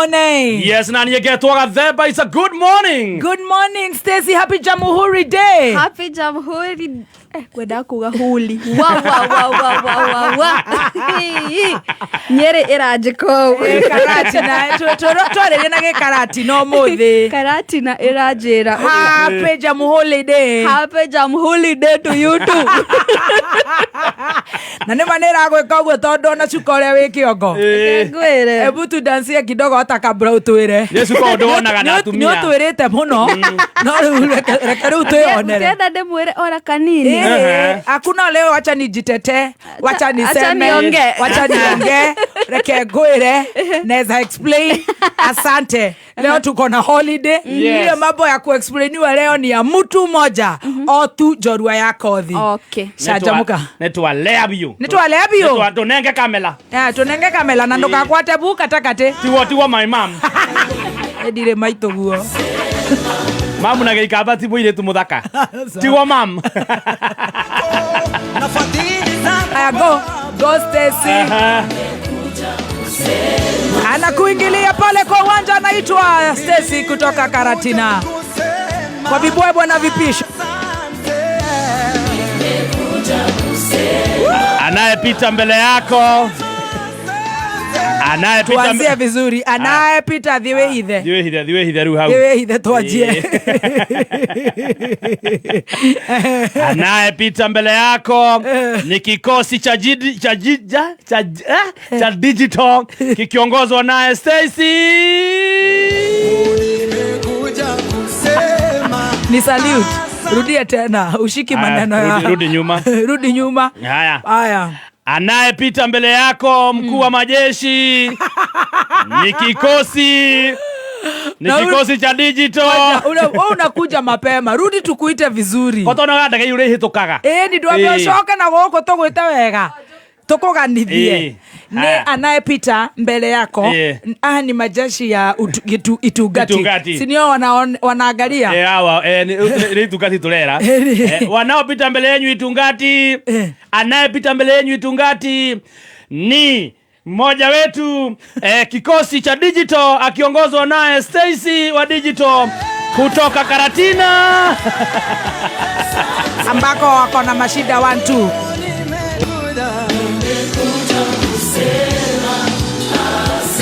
Morning. Yes, na niĩ ngetwo Gathemba. It's a good morning. Good morning, Stacy. Happy Jamhuri Day. Happy Jamhuri, ngwendaga kuga huli wa wa wa wa wa wa wa Nyeri ĩranjĩka ũũ. Karatina twarĩrie na gĩkaratina ũmũthĩ. Karatina ĩranjĩra. Happy Jamhuri Day. Happy Jamhuri Day to you too. Na nĩ ma nĩ ĩragwĩka ũguo tondũ ona cuka ũrĩa wĩ kĩongo. Ngwĩre. Hebu tudansie kidogo hata kabla ũtwĩre. Nĩ cuka ũndũ wonaga na Nĩ atumia. ũtwĩrĩte mũno no rĩu reke rĩu twĩonere. Ũkĩenda ndĩmwĩre ora kanini. Eh, hakuna leo, wacha nijitete, wacha Acha niseme, niongee. wacha niongee, reke ngwire, naweza explain. Asante. Leo tuko na holiday. Ile mambo ya kuexplainiwa leo ni ya mtu moja o tu njorua ya kothi. Okay. Canjamũka. Nĩ twalea biũ. Nĩ twalea biũ. Tũnenge kamela. Eh, tunenge kamela na ndukakwate bu katakati. Tiwo my mom. Ndirĩ maitũ guo. Mamu na gĩikamba ti mũirĩtu mũthaka. Tiwo mam. Aya, go go, Stacy. Aha. Anakuingilia pale kwa uwanja, anaitwa Stacy kutoka Karatina kwa vibwebwe na vipisho. Anayepita mbele yako. Anayepita Tuanzie vizuri, anayepita thiwe ithe. Thiwe hithe, thiwe hithe rĩu hau. Thiwe ithe twanjie. Anayepita mbele yako ni kikosi cha jidi, cha jija, cha, cha digital kikiongozwa naye Stacy. Ni salute. Rudia tena, ushiki Aya, maneno ya rudi nyuma. Rudi nyuma. Haya. Haya. Anayepita mbele yako mkuu wa majeshi ni kikosi ni Na kikosi cha digital. Wewe unakuja mapema, rudi tukuite vizuri. Kotonaga ndege iria ihĩtũkaga. Ĩĩ ni ndwambe Ĩĩ. ũcoke na gũkũ tũgwĩte wega tukuganithie. Ĩĩ. Ni Haya. anayepita mbele yako. Ĩĩ. Ah, ni majeshi ya itungati. Itungati. Si ndio wanaangalia. Eh, hawa ni itungati turera. Wanaopita mbele yenyu itungati. Anayepita mbele yenyu itungati ni mmoja wetu, kikosi cha digital akiongozwa naye Stacy wa digital kutoka Karatina ambako wako na mashida 1 2.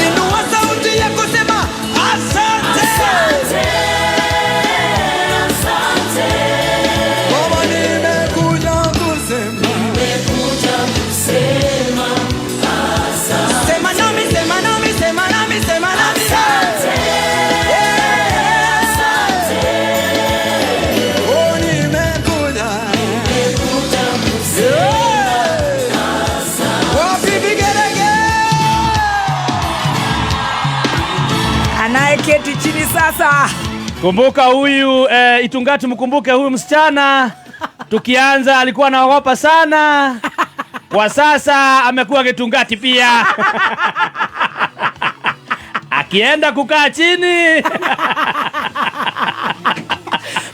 Inua sauti ya kusema asante. Baba, nimekuja kusema. Sema nami, sema nami, sema nami, sema nami. Yeah. Oh, nimekuja. Yeah. Wapi vigelegele? Anayeketi chini sasa. Kumbuka huyu Itungati, mkumbuke huyu msichana tukianza alikuwa anaogopa sana. Kwa sasa amekuwa kitungati pia. Akienda kukaa chini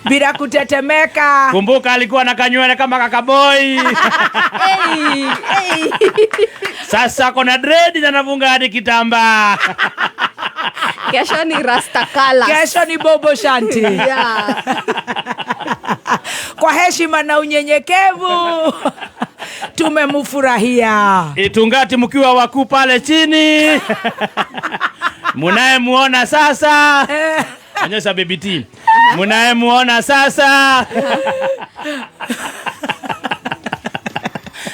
bila kutetemeka. Kumbuka alikuwa na kanywele kama kakaboi. Hey, hey. Sasa kona dread na anafunga hadi kitambaa. Kesho ni Rasta colors. Kesho ni Bobo Shanti. Yeah. Kwa heshima na unyenyekevu tumemfurahia. Itungati mkiwa wakuu pale chini. Munayemuona sasa. Onyesha baby T. Munayemuona sasa.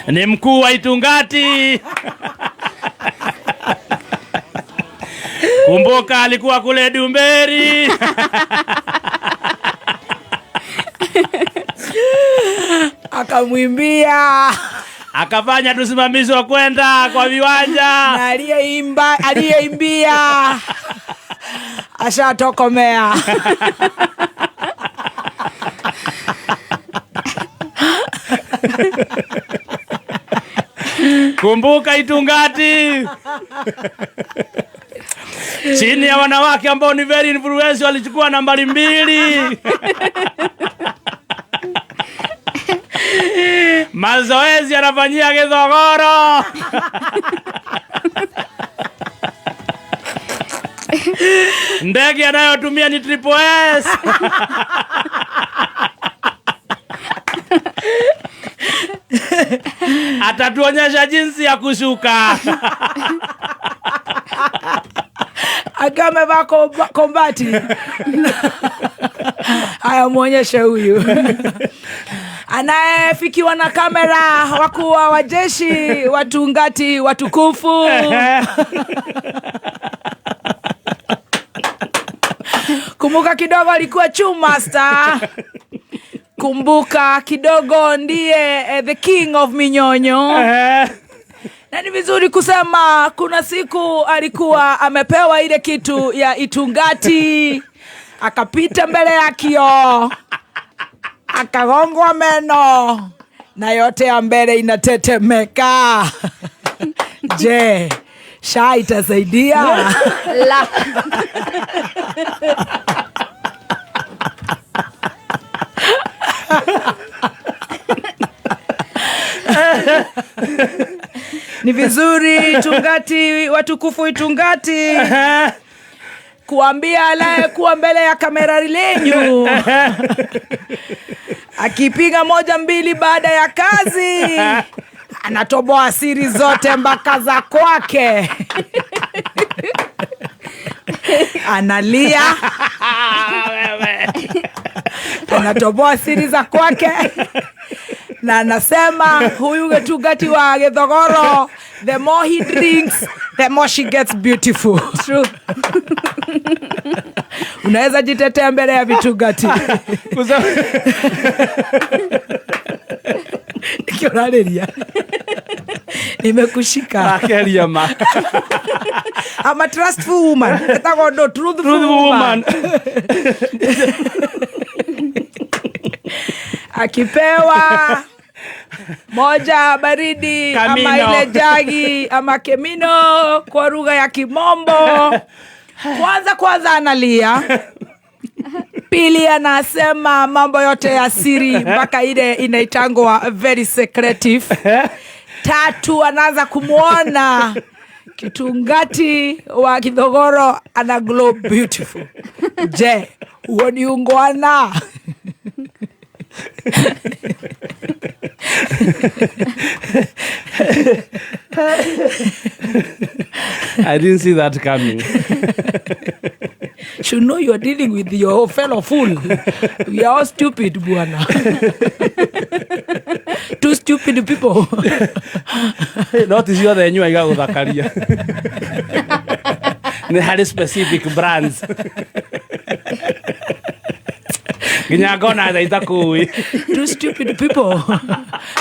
Ni mkuu wa Itungati. Kumbuka alikuwa kule Dumberi. Akamwimbia. Akafanya tusimamishwe kwenda kwa viwanja. Na aliyeimbia ashatokomea. Kumbuka Itungati. Chini ya wanawake ambao ni very influential walichukua nambari 2. Mazoezi anafanyia Githogoro. Ndege anayotumia ni Triple S. Atatuonyesha jinsi ya kushuka. Akiwa amevaa kombati. Haya, muonyeshe huyu anayefikiwa na kamera, wakuu wa jeshi watungati watukufu. Kumbuka kidogo alikuwa chumasta. Kumbuka kidogo ndiye the king of minyonyo. Na ni vizuri kusema kuna siku alikuwa amepewa ile kitu ya itungati, akapita mbele ya kioo, akagongwa meno na yote ya mbele inatetemeka. Je, SHA itasaidia? La. Ni vizuri Itungati watukufu Itungati kuambia anayekuwa mbele ya kamera lenyu akipiga moja mbili baada ya kazi anatoboa siri zote mpaka za kwake. Analia, anatoboa siri za kwake na anasema huyu Gĩtungati wa Gĩthogoro, the more he drinks the more she gets beautiful. True. Unaweza jitetea mbele ya vitungati? Nĩkĩo ũrarĩria? Nimekushika. Akeria ma. I'm a trustful woman. Etagwo ndũ? Truthful Truthful woman. woman. Akipewa moja baridi ama Kamino. ile jagi ama kemino kwa lugha ya kimombo, kwanza kwanza analia, pili anasema mambo yote ya siri mpaka ile inaitangwa very secretive, tatu anaanza kumwona Kitungati wa Kithogoro ana glow beautiful. Je, huo ni ungwana? I didn't see that coming. Should know you're dealing with your fellow fool. We are all stupid, bwana. Two stupid people. No ti ciothe nyua igagũthakaria. Nĩ harĩ specific brands. Nginya ngona tha itakũĩ. Two stupid people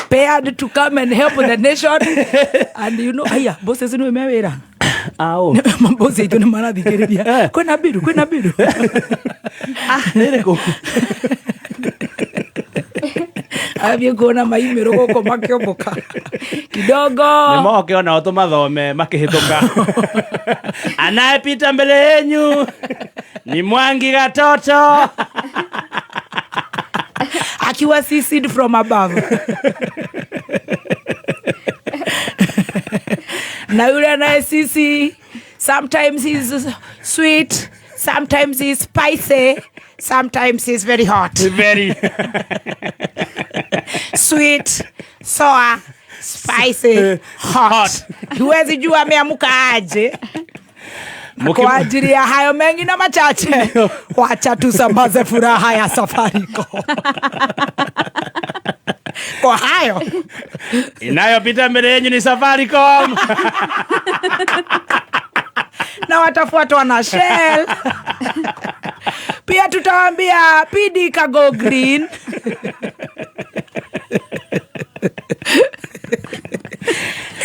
paired to come and help the nation. And you know, aya, bosses nĩ me wĩra. Ao. Mabosi aitũ nĩ marathikĩrĩria. Kwĩna biru, kwĩna biru. Nĩ ĩrĩkũ? Athiĩ kuona maimĩrũ gũkũ makĩũmbũka. Kidogo. Nĩ moke onao tũmathome makĩhĩtũka. Anayepita mbele yenyu ni Mwangi Gatoto. Akiwa CC'd from above. Na yule anaye CC, sometimes he's sweet, sometimes he's spicy, sometimes he's very hot. Very. Sweet, sour, spicy, hot. Hot. Huwezi jua ameamka aje. Kwa ajili ya hayo mengi na machache, wacha tusambaze furaha ya Safaricom. Kwa hayo inayopita mbele yenyu ni Safaricom. Na watafuatwa na Shell. Pia tutawaambia PD ka go green.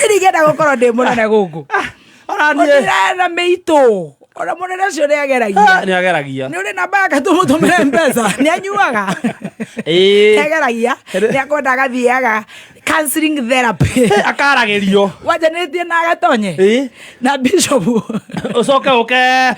Ndigenda gukorwo ndi munene guku. Ona niĩ. Ũtirena mĩitũ. Ona mũnene ũcio nĩageragia. Nĩageragia. Nĩ ũrĩ namba yake tũmũtũmĩre mbeca. Nĩanyuaga. Ĩĩ. Nĩageragia. Nĩakwenda agathiaga. Counseling therapy. Akaragĩrio. Wanjanĩtie na Gatonye Ĩ. na bishop. Ũcoke ũke.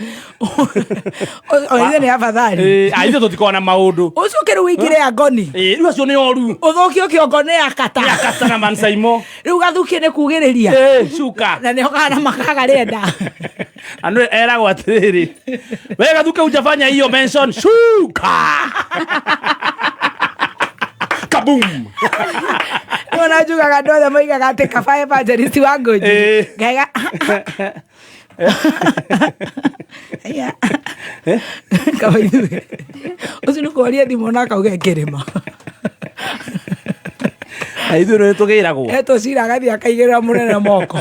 Oithe nĩ afadhali. Ĩ, a ithuĩ tũtikoragwo na maũndũ. Ũcoke rĩu ũingĩre angoni. Ĩ, rĩu acio nĩ oru. Ũthũkio kĩongo nĩ akata. Akata na mansaimo. Rĩu gathukie nĩ kugĩrĩria. Ĩ, cuka. Na nĩho kana makaga rĩenda. Andũ eragwo atĩrĩrĩ, we Gathuke hujafanya hiyo mention, shuka. Kaboom. Nĩwona njugaga andũ othe moigaga atĩ kaba evangelist wa Ngũnji. Ĩ. Ngaiga Aya. Kaba ithuĩ. Ũcio nĩ kũhoria thimũ na akauga kĩrĩma. Na ithuĩ nĩ tũgĩragwo. Etwo cira agathiĩ akaigĩrĩra mũnene moko.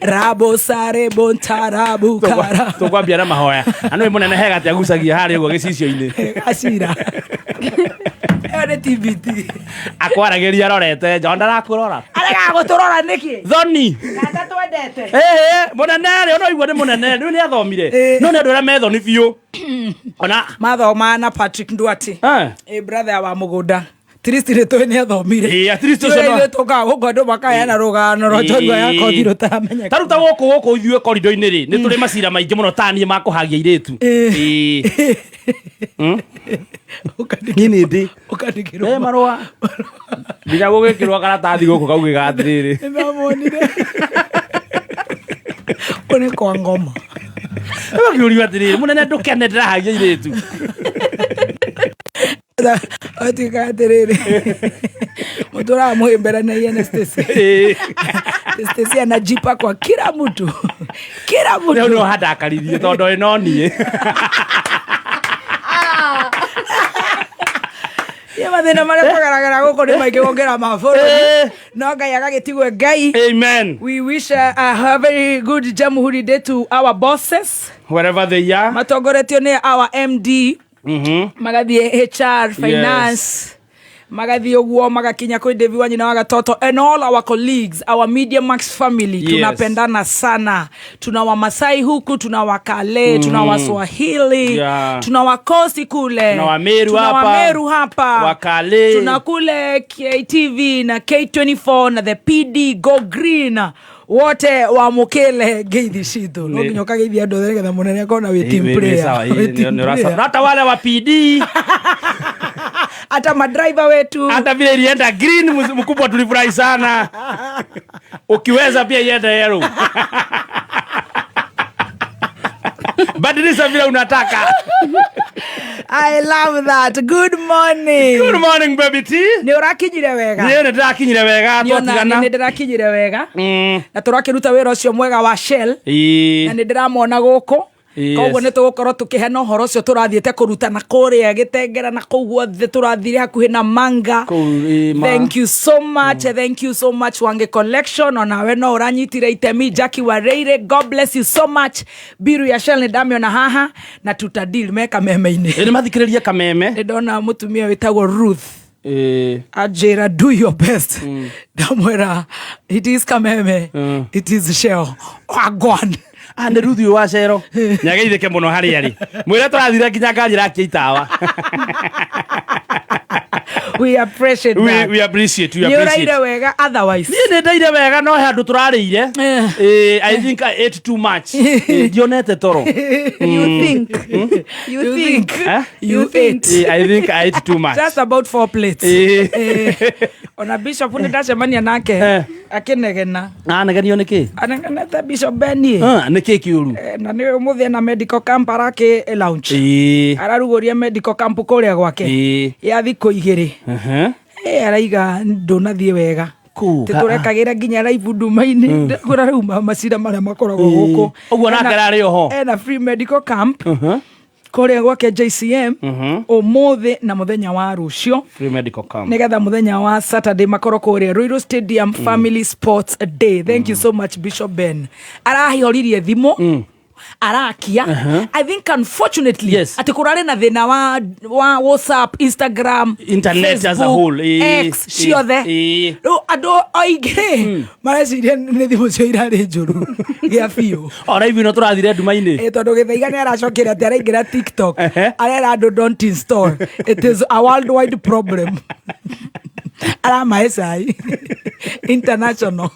Rabo sare bontarabu kara. Tũkwambia na mahoya. Na nĩ mũnene he gati agucagia harĩa ũguo gĩcicio-inĩ. Gacira. Ĩyo nĩ TBT. Akwaragĩria arorete nja, ndarakũrora. Aregaga gũtũrora nĩkĩ? Thoni. Kanda twendete. Ĩhĩ, mũnene rĩ, ona ũigua nĩ mũnene, rĩu nĩ athomire. Ĩ. No nĩ andũ arĩa me thoni biũ. Ona Mathomaga na Patrick Ndwati. Eh. Ĩ brother wa mũgũnda. Trist nĩ tũĩ nĩ athomire. Ĩ, at least ũcio no- Ithuĩ tũkaga gũkũ andũ makaheana rũgano rwa njorua ya kothi rũtaramenyeka. Ta rĩu ta gũkũ gũkũ ithuĩ korido-inĩ rĩ, nĩ tũrĩ macira maingĩ mũno ta niĩ ma kũhagia airĩtu. Ĩ. Ĩ. Niĩ nĩ ndĩ. Ũkandĩkĩrwo. Ĩ marũa. Nginya gũgĩkĩrwo karatathi gũkũ kaugĩga atĩrĩrĩ. Nĩmamonire. Kũ nĩ kwa ngoma. Ũgakĩũrio atĩrĩrĩ, mũnene ndũkene ndĩrahagia airĩtu. Atuĩka atĩrĩrĩ. Mũtũraga mũhĩmbĩranagia na Stacy. Ĩ. Stacy anajipa kwa kila mtu. Kila Rĩu mtu. nĩho handakaririe tondũ ĩ no niĩ. Niĩ mathĩna marĩa tũgeragĩra gũkũ nĩ maingĩ gũkĩra mabũrũri. Ĩ. No Ngai agagĩtigwo Ngai. Amen. We wish a very good Jamhuri Day to our bosses. Wherever they are. Matongoretio nĩ our MD. Mhm. Magathiĩ HR, finance. Magathiĩ ũguo magakinya kwĩ David wa nyina wa Gatoto and all our colleagues, our Media Max family. Yes. Tunapendana sana. Tuna Wamasai huku, tuna Wakale, tuna Waswahili, Yeah. tuna Wakosi kule, Tuna Wameru tuna hapa. Wameru hapa. Wakale. Tuna kule KTV na K24 na the PD Go Green wote wamukile ngeithi citũ no Nĩ- nginya ũkageithia andũ othe nĩgetha mũnene akona wĩ team Ĩ, ĩ, player. sawa, ĩ, Wĩ team nĩ ũraca- player. Na hata wale wa PD Hata madriver wetu hata vile ilienda green mkubwa tulifurahi sana. Ukiweza pia iende yellow. Badilisha vile unataka. I love that. Good morning. Good morning baby T. Nĩ ũrakinyire wega. Niĩ nĩ ndĩrakinyire wega Niĩ ona twatigana. nĩ ndĩrakinyire wega. Mm. Na tũrakĩruta wĩra ũcio mwega wa Shell. Ĩ. Na nĩ ndĩramona gũkũ. Yes. Koguo nĩ tũgũkorwo tũkĩheana ũhoro ũcio tũrathiĩte kũrutana kũrĩa gĩtengera na kũu guothe tũrathire hakuhĩ na manga. Kũu, ĩ, ma. Thank you so much. Thank you so much Wange Collection. Onawe no ũranyitire itemi Jackie Wareire. God bless you so much. Biru ya Shell nĩ ndamĩona haha na tutadeal me kameme-inĩ. Ĩ, nĩ mathikĩrĩrie kameme. Nĩ ndona mũtumia wĩtagwo Ruth. Ĩ. Anjĩra do your best. Ndamwĩra it is kameme. It is Shell. Wagwan. Ah, nĩ Ruth ũyũ wa Cero. Nĩageithĩke mũno harĩa arĩ. Mwĩre tũrathire nginya ngari ĩrakia itawa. We appreciate that. We appreciate, we Nĩ appreciate. ũraire wega otherwise. Niĩ nĩ ndaire wega no he handũ tũrarĩire. Eh. Ĩ, I think I ate too much. Ĩ, ndionete toro. You think. You You think. think. Eh? You You think. ate. Ĩ, I think I ate too much. Just about 4 plates. Ĩ. Eh, ona bishop nĩ ndacemania nake Eh. akĩnegena Anegenio nĩ kĩ? anegenete bishop Benny. Ah, nĩ kĩ kĩũru? Na nĩ ũmũthĩ ena medical camp arakĩ launch. Ĩ. Ararugũria medical camp kũrĩa gwake Ĩ. ya thikũ igĩrĩ. Mhm. Eh, araiga ndũnathiĩ wega. Kũ? Tĩ tũrekagĩra nginya live nduma-inĩ ndakũra rĩu macira marĩa makoragwo gũkũ. Ũguo nake ararĩ oho. Ena free medical camp Mhm. kũrĩa gwake JCM Mhm. ũmũthĩ na mũthenya wa rũciũ Free medical camp. nigetha mũthenya wa Saturday makorwo kũrĩa Ruiru Stadium Family Sports Day. Thank you so much Bishop Ben. Arahoririe thimũ arakia. I think unfortunately Yes. atĩ kũrarĩ na thĩna wa WhatsApp, Instagram, Internet as a Facebook, whole, X ciothe. Rĩu andũ aingĩ mareciria nĩ thimũ cio irarĩ njũru gĩa biũ. Ora ithuĩ no tũrathire nduma-inĩ. Ĩ, tondũ Gĩthaiga nĩ aracokera atĩ araingĩra TikTok Ehe. arera andũ don't install, it is a worldwide problem. Aramahe cai international.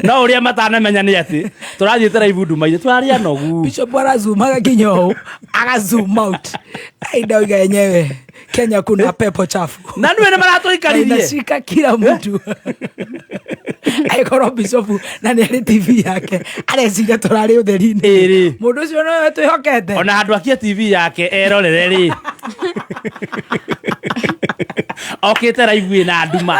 No ũrĩa matanamenya nĩ atĩ tũrathiĩte raibu nduma-inĩ, tũrarĩ anogu. Bishop arazumaga nginya ũũ, aga zoom out. Ai, ndauga yenyewe Kenya kuna pepo chafu. Na nĩwe nĩ maratũikaririe. Inashika kila mtu. Aikorwo bishop na nĩ arĩ TV yake areciria tũrarĩ ũtheri-inĩ. Ĩrĩ. Mũndũ ũcio nowe twĩhokete. Ona handũ akie TV yake erorere rĩ, okĩte raibu ĩna nduma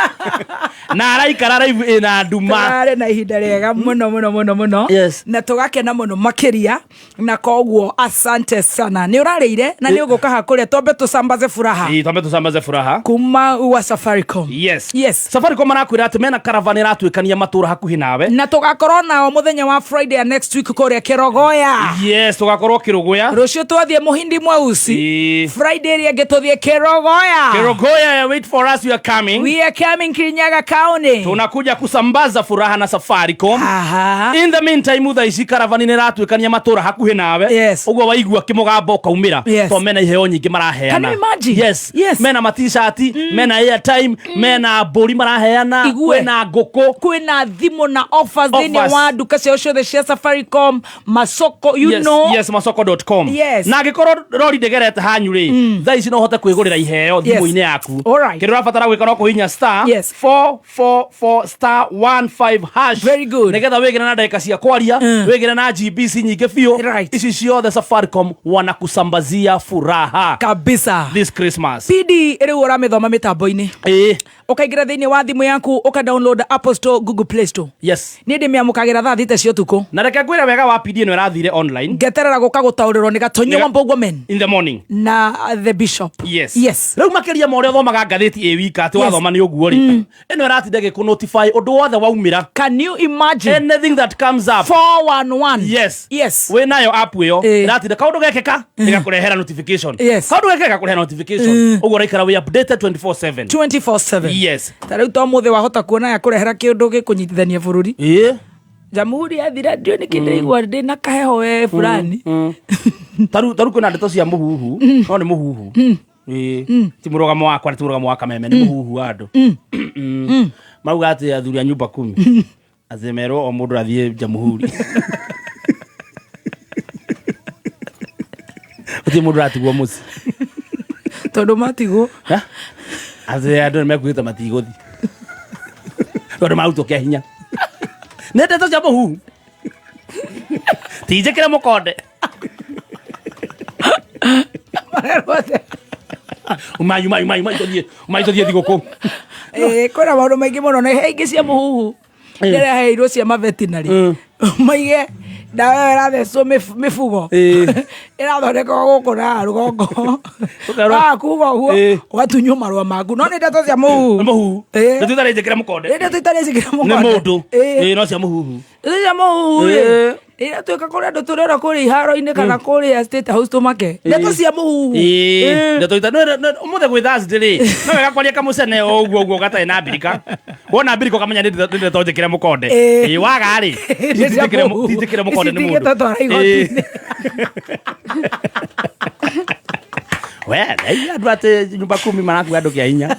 na araikara raibu ĩna nduma. Tũrarĩ na ihinda rĩega mũno mũno mũno mũno. Yes. Na tũgakena mũno makĩria, na koguo asante sana nĩ ũrarĩire na nĩ ũgũka hakũrĩa twambe tũsambaze furaha. Ĩĩ, twambe tũsambaze furaha kuma wa Safaricom. Yes. Yes. Safaricom marakwĩra atĩ mena caravan ĩratuĩkania matũra hakuhĩ nawe. Na tũgakorwo nao mũthenya wa Friday ya next week kũrĩa Kĩrogoya. Yes, tũgakorwo Kĩrũgũya. Rũciũ twathiĩ Mũhindi Mweusi. Ĩĩ. Friday ĩrĩa ĩngĩ tũthiĩ Kĩrogoya. Kĩrũgũya, wait for us, we are coming. We are coming Kirinyaga County. Tunakuja kusambaza furaha na Safaricom. Aha. In the meantime, thaa ici karavani nĩ ĩratuĩkania matũra hakuhĩ nawe. Yes. Ũguo waigua kĩmũgambo ũkaumĩra. Yes. To mena iheo nyingĩ maraheana. Can you imagine? Yes. Yes. Mena ma t-shirt, mena airtime, mena mbũri maraheana, Igue. kwĩna ngũkũ. Kwĩna thimũ na offers thĩinĩ Offers. wa nduka ciao ciothe cia Safaricom, masoko, you Yes, know. yes, masoko.com. Yes. Na angĩkorwo rori ndĩgerete hanyu rĩ, thaa ici no ũhote kwĩgũrĩra iheo thimũ-inĩ yaku. Alright. Kĩrĩa ũrabatara gwĩka no kũhihinya star Yes. 444 star 15 hash. Very good. Nĩgetha wĩgĩre na ndagĩka cia kwaria, wĩgĩre na GBC nyingĩ biũ. Right. Ici ciothe Safaricom wanakusambazia furaha Kabisa. this Christmas. PD rĩu ũramĩthoma mĩtambo-inĩ. Ĩĩ. Ũkaingĩra thĩinĩ wa thimũ yaku, ũka download Apple Store, Google Play Store. Yes. Niĩ ndĩmĩamũkagĩra thaa 6 cia ũtukũ. Na reke ngwĩre wega wa PD ĩno ĩrathire online Ngeterera gũka gũtaũrĩrwo nĩ Gatonyo wa Mbũguo men in the morning. na the bishop. Yes. Yes. Rĩu makĩria ma ũrĩa ũthomaga ngathĩti ĩ wika atĩ Yes. wathoma nĩ ũguo rĩ, ĩno ĩratinda ĩgĩkũ notify ũndũ wothe waumĩra. Can you imagine? Anything that comes up. 411. Yes. Yes. Wĩ nayo app ĩyo Ĩ. ĩratinda kaũndũ gekĩka ĩgakũrehera notification. Yes. Kaũndũ gekĩka ĩgakũrehera notification. Ũguo ũraikara wĩ updated 24/7. 24/7. Yes. Ta rĩu to mũthĩ wahota kuona ya kũrehera kĩũndũ gĩkũnyitithania bũrũri. Ĩ. Jamhuri yathira ndiũ nĩkĩ ndĩraigua ndĩ na kaheho we fulani. Taru taru kwĩna ndeto cia mũhuhu no nĩ mũhuhu. Ĩ. Ti mũrũgamo wakwa, ti mũrũgamo wa Kameme, nĩ mũhuhu wa andũ. Mauga atĩ athuri a nyumba kumi atĩ merwo o mũndũ athiĩ jamhuri. Gũtirĩ mũndũ ũratigwo mũciĩ. Tondũ matigwo. Ha? Atĩ andũ nĩ mekuĩte matigũthiĩ. Tondũ marutwo kĩa hinya. Nĩ ndeto cia mũhuhu. Ti njĩkĩre mũkonde. Marerwo atĩa? Umai umai umai umai tũthiĩ umai tũthiĩ thigũkũ. Ĩĩ, kwĩna maũndũ maingĩ mũno na he ingĩ cia mũhuhu ndĩreheirwo cia mavetinary maige ndawa ĩyo ĩrathecwo mĩbugo Ĩĩ. ĩrathondekwo gũkũ na rũgongo. Ũkerwo- Waga kuga ũguo Ĩĩ. ũgatunywo marũa maku, no nĩ ndeto cia mũhuhu. Nĩ mũhuhu. Ĩĩ. Ndeto itarĩ njĩkĩre mũkonde. Nĩ ndeto itarĩ njĩkĩre Nĩ mũkonde. mũndũ. Ĩĩ. Ĩĩ, no cia mũhuhu. Ndeto cia mũhuhu rĩ, Ĩĩ. ĩratuĩka kũrĩ andũ tũrĩona kũrĩa iharo-inĩ kana kũrĩa State House tũmake. Ndeto cia mũhuhu. Ĩĩ. Ĩĩ. Ndeto ita ũmũthĩ gwĩ Thursday rĩ, no wega kwaria kamũcene o ũguo ũguo gatarĩ na mbirika. Wona mbirika ũkamenya nĩ ndeto njĩkĩre mũkonde. Ĩĩ. Ĩĩ, waga rĩ, Nĩ cia mũhuhu. ti njĩkĩre mũkonde nĩ Ici mũndũ. itingĩtũtwara igoti-inĩ. Ĩĩ. We, ngai andũ atĩ nyumba kumi marakua andũ kĩa hinya.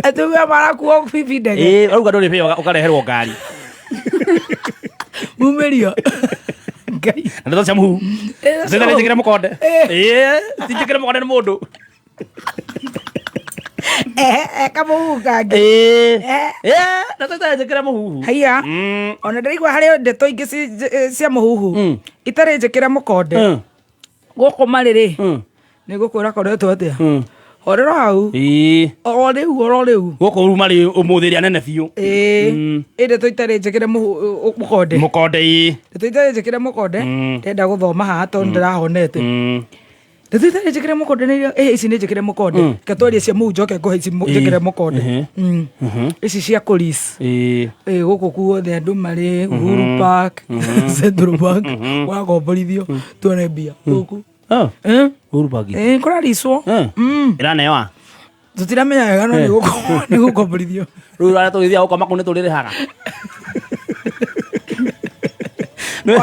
Atumia marakuo bibi ndege. Ĩĩ, ũrauga ndũrĩ bĩa ũkareherwo ngari. Mumĩrio. Ngai. Na ndeto cia mũhuhu. Ndeto cia Ndeto njĩkĩre mũkonde. Ĩĩ. Ĩĩ, ti njĩkĩre mũkonde nĩ mũndũ. Kamũhuhu kangĩ. Ĩĩ. Eh. Ĩĩ, ndeto itarĩ njĩkĩre mũhuhu. Haiya. Ona ndĩraigua harĩ ndeto ingĩ cia mũhuhu itarĩ njĩkĩre mũkonde. Gũkũ marĩ rĩ, nĩ ngũkwĩra koretwo atĩa. Horera hau. Ĩĩ. Oro rĩu, oro rĩu. Gũkũ ruma rĩ ũmũthĩ ĩrĩa nene biũ. Ĩĩ. Ĩ ndeto itarĩ njĩkĩre mũkonde. Mũkonde ĩĩ. Ndeto itarĩ njĩkĩre mũkonde, ndĩrenda gũthoma haha tondũ ndĩrahonete. Ndeto itarĩ njĩkĩre mũkonde nĩ iria, ĩ ici nĩ njĩkĩre mũkonde. Reke twarie cia mũhu njoke ngũhe ici njĩkĩre mũkonde. Ici cia kũris. Ĩĩ. Ĩ gũkũ kuothe andũ marĩ Uhuru Park, Central Bank, wakomborithio tuone mbia gũkũ. Oh. Eh? Uhuru Park. Ĩ kũraricwo. Ĩranewa. Tũtiramenya wega no nĩ gũkomborithio. Rĩu arĩa tũgĩthiaga gũkoma kũu nĩ tũrĩrĩhaga. Nĩ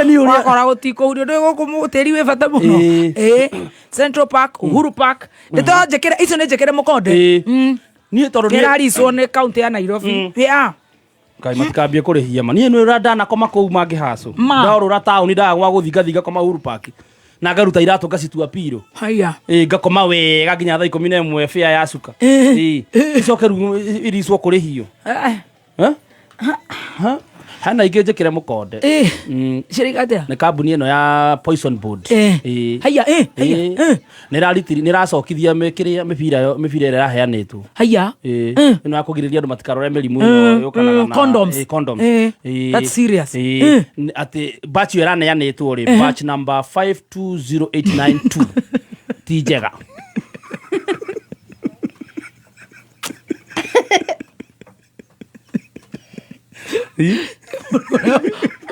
nĩ ũrĩa Wakora gũtikũhurio ndũĩ gũkũ tĩri wĩ bata mũno. Ĩĩ. Ĩ Central Park, Uhuru Park. Ndeto njĩkĩre icio nĩ njĩkĩre mũkonde. Ĩĩ. Niĩ tondũ niĩ- Nĩraricwo nĩ kaunti ya Nairobi. Yeah. Ngai matikambie kũrĩhia ma niĩ nĩ ndanakoma kũu mangĩhacũ Ma. ndarũra taũni ndaga gwa gũthingathinga koma Uhuru Park na ngaruta iratũ ngacitua piro Haya. ĩ ngakoma wega nginya thaa 11 bĩa ya cuka ĩ icoke rĩu iricwo kũrĩhio Eh, Eh? Ha? Hena ingĩ njĩkĩre mũkonde Eh. Mm. Cirika atĩa? Nĩ kambuni ĩno ya Poison Board. Eh. Ĩ. Haya, eh, haya, Ĩ. eh. Nĩ ĩracokithia kĩrĩa mĩbira ĩrĩa ĩraheanĩtwo. Haya. Ĩ. Eh. Ĩno ya kũgirĩrĩria andũ matikarware mĩrimũ ĩno yũkanaga na condoms. Ĩ, condoms. Eh, Ĩ. that's serious. Ĩ. Eh. Atĩ batch ĩyo ĩraneanĩtwo rĩ, batch number 520892 ti njega.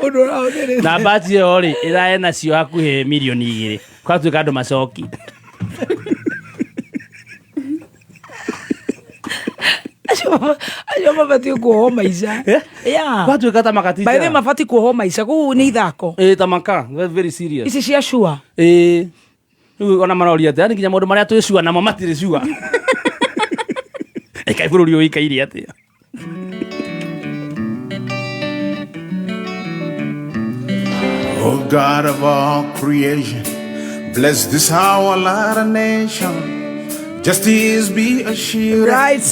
Ũndũ ũrahũthĩrĩte. Na batch ĩyo rĩ ĩrae nacio hakuhĩ mirioni 2 kwatuĩka andũ macoki. Acio mabatiĩ kuohwo maica. Yeah. Kwatuĩka ta makati By the way, mabatiĩ kuohwo maica. Kũu nĩ ithako. Ĩ tamaka very, very serious. Ici cia sure. Ĩ rĩu ona maroria atĩ yani nginya maũndũ marĩa twĩ sure namo matirĩ sure. Ĩkai bũrũri ũyũ ũikaire atĩa? O God of all creation, bless this our lot nation. Justice be a shield, Right.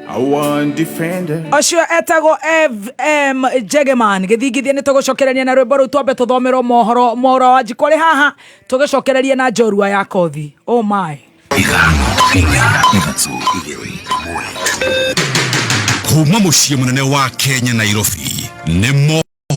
our defender. Ũcio etagwo FM Jegeman gĩthingithia nĩ tũgũcokereria na rwĩmbo rũu twambe tũthomerwo mohoro mohoro wa njikũ arĩ haha tũgĩcokererie na njorua ya kothi. Oh my. Ithano inya ithatũ igĩrĩ ĩmwe. Kuma mũciĩ mũnene wa Kenya Nairobi nĩ mohoro.